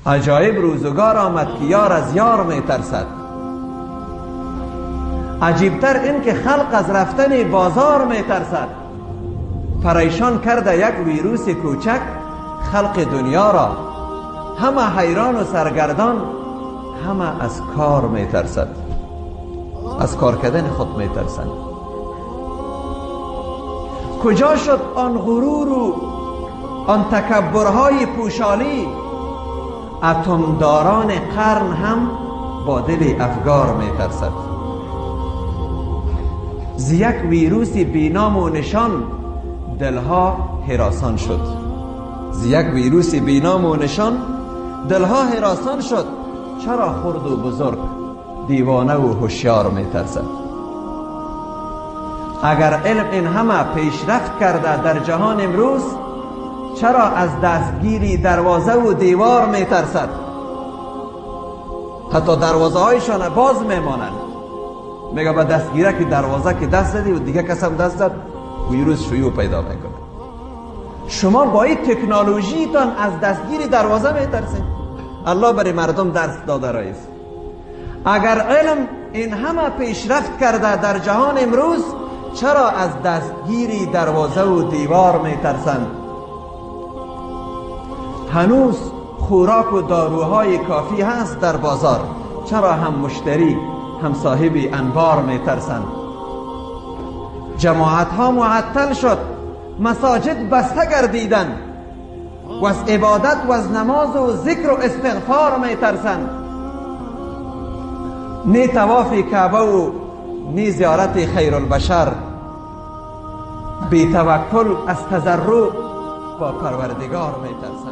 عجایب روزگار آمد که یار از یار میترسد. عجیبتر این که خلق از رفتن بازار میترسد. پریشان کرده یک ویروس کوچک خلق دنیا را، همه حیران و سرگردان، همه از کار میترسد، از کار کردن خود میترسند. کجا شد آن غرور و آن تکبرهای پوشالی؟ اتمداران قرن هم با دل افگار میترسد. ز یک ویروس بی نام و نشان دلها هراسان شد. ز یک ویروس بی نام و نشان دلها هراسان شد. چرا خرد و بزرگ، دیوانه و هوشیار میترسد؟ اگر علم این همه پیشرفت کرده در جهان امروز، چرا از دستگیری دروازه و دیوار میترسد؟ حتی دروازه هایشان باز میمانند. میگه به دستگیره که دروازه که دست زدی و دیگه کس هم دست زد، ویروس شیوع پیدا میکنه. شما با این تکنولوژیتان از دستگیری دروازه میترسید. الله برای مردم درس داده رئیس. اگر علم این همه پیشرفت کرده در جهان امروز، چرا از دستگیری دروازه و دیوار میترسند؟ هنوز خوراک و داروهای کافی هست در بازار، چرا هم مشتری هم صاحب انبار میترسند؟ جماعت ها معطل شد، مساجد بسته گردیدند، و از عبادت و از نماز و ذکر و استغفار میترسند. نی طواف کعبه و نی زیارت خیر البشر، بی توکل از تضرع با پروردگار میترسند.